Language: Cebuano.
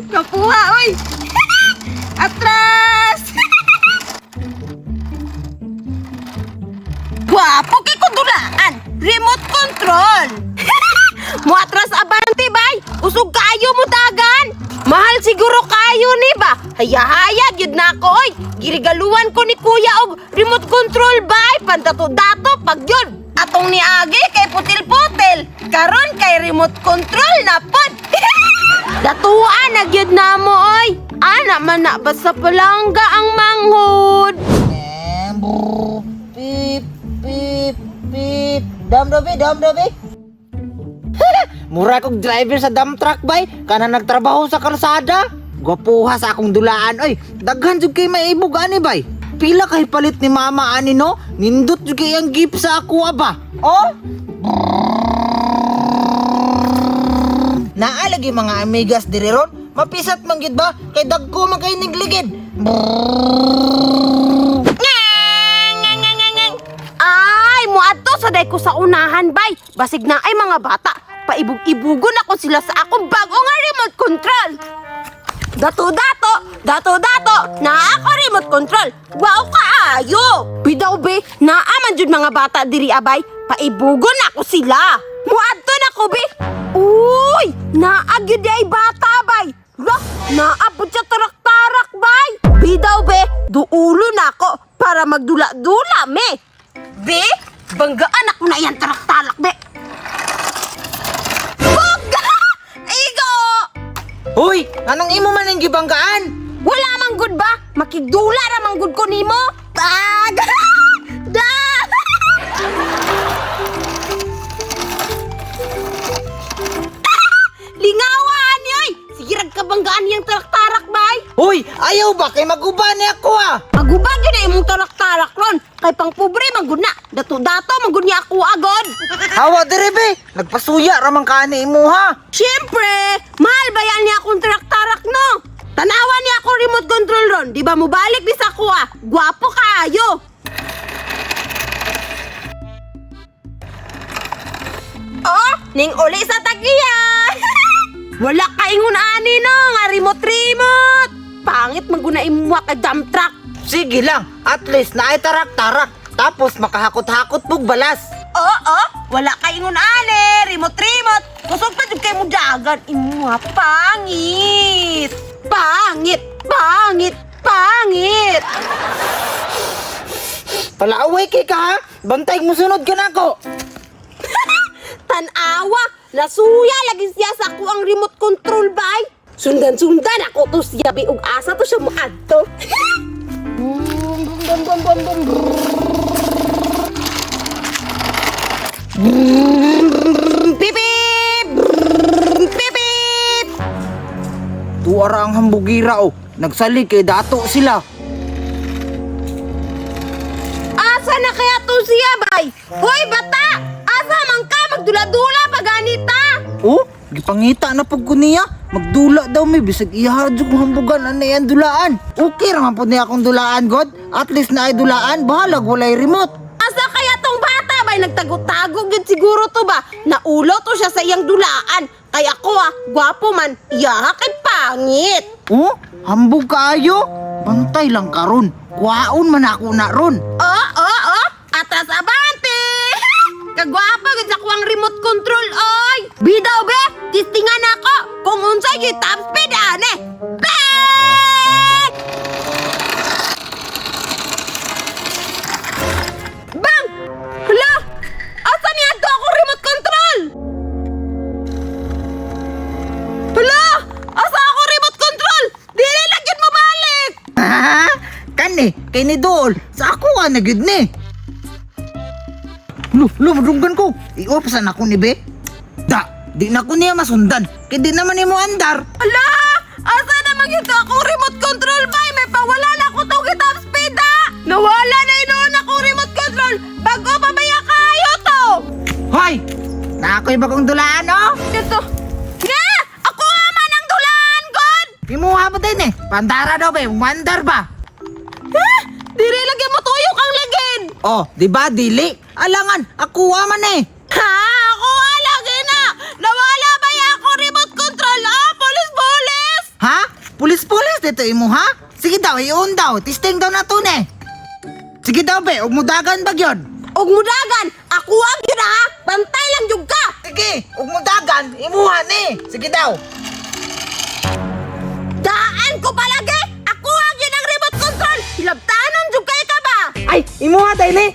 Kapuha, oy! Atras! Gwapo kay kudulaan! Remote control! Muatras abante, bay! Usog kayo mo dagan! Mahal siguro kayo ni ba? Haya-haya, gyud na ako, oy! Girigaluan ko ni kuya og remote control, bay! Pandato-dato, pag yun! Atong niagi kay putil-putil! Karon kay remote control na pod! Datuan na gyud na mo, oy! Ana man na basta palangga ang manghod! Beep, beep, beep. Dam dobi, dam dobi. Mura kog driver sa dump truck bay, kana nagtrabaho sa kalsada. Gwapuha sa akong dulaan oy. Daghan jud kay maibog ani bay. Pila kay palit ni mama ani no? Nindot jud kay ang gift sa ako ba? Oh? Naa lagi mga amigas diri ron. Mapisat man gid ba kay dagko man kay nigligid. Ay, muadto sa day ko sa unahan, bay. Basig na ay mga bata. Paibog-ibugon ako sila sa akong bago nga remote control. Dato-dato, dato-dato, naa ako remote control. Wow kaayo. Bidaw be, naa man jud mga bata diri abay. Paibugon ako sila. Muadto na ko be. Uy, naa gyud ay bata bay. Lah, naa pud siya tarak-tarak bay. Bidaw be, duulo na ako para magdula-dula me. Be, banggaan ako na yan tarak-tarak be. Bugga! Igo! Hoy, anong imo man ang gibanggaan? Wala man gud ba? Makigdula ra man gud ko nimo. Tag! Da! Lingawan yoy! Sige rag ka banggaan yang tarak-tarak bay. Hoy, ayaw ba kay maguba ni ako ah. Magubag yun na imong tarak-tarak ron. Kay pang pobre man gud na. Dato-dato man gud niya ako agod. Hawa diri be, nagpasuya ra man kaani imuha. Siyempre, mahal ba yan niya akong tarak-tarak no? Tanawa niya ako remote control ron. Di ba mubalik ni sa kuha? Gwapo kaayo. Oh, ning uli sa tagiya. Wala kaingon ani no, nga remote remote. Pangit man guna imuha kay dump truck. Sige lang, at least naay tarak-tarak. Tapos makahakot-hakot pug balas. Oo, wala kaingon ani, remote remote. Kusog pa jud kay mo dagan imuha pangit. Pangit, pangit, pangit. Palaaway kay ka ha? Bantay mo sunod ka nako. Tanawa, nasuya lagi siya sa ako ang remote control bay. Sundan-sundan ako to siya bi ug asa to siya moadto. Pipip! Pipip! Tuara ang hambugira oh. Nagsalig kay dato sila. Asa na kaya to siya bay? Hoy bata! Asa man ka magdula-dula pa ganita? Oh, gipangita na pug ko niya. Magdula daw mi bisag iya jud kong hambugan anay ang dulaan. Okay ra man pud niya akong dulaan god. At least naay dulaan, bahalag walay remote. Asa kaya tong bata bay nagtago-tago gyud siguro to ba? Naulo to siya sa iyang dulaan. Kay ako ah, gwapo man, iya kay pangit. Oh, hambog kaayo. Bantay lang karon. Kuwaon man ako na ron. Oo, oo, oo. Atras abante! Kagwapo gyud sa kuwang remote control oy. Bidaw be, tistingan ako kung unsay gyud top speed ane. Bang! Bang! Hala! Asa niya to ako remote control? Hala! Asa ako remote control? Dili na gyud mo balik! Ha? Kani, kay ni Dool, sa ako ka na gyud ni. Lo, lo, madunggan ko. I-off ako ni be. Da, di na ko niya masundan. Kay di naman nimo andar. Ala! Asa naman yung akong remote control bay? May pawala na ako tong top speed ah! Nawala na inoon akong remote control! Bago pa ba ya kayo to? Hoy! Na ako'y bagong dulaan, oh! Ito! Nga! Ako nga man ang dulaan, God! Imuha pa din eh. Pandara daw be, mandar ba? Ha? Diri lagi mo tuyok ang lagin! Oh, di ba dili? Alangan, ako man eh. Ha? Ako nga lagi na! Nawala ba ya ako remote control? Ah, polis, polis! Ha? Pulis-pulis dito imo ha? Sige daw, i-on daw. Testing daw na to ne. Sige daw be, ug mudagan ba gyud? Og mudagan, ako ang yun ha. Bantay lang jud ka. Sige, ug mudagan, imuha ni. Sige daw. Daan ko palagi. Ako ang yun ang remote control. Hilabtanon jud kay ka ba? Ay, imuha dahil eh.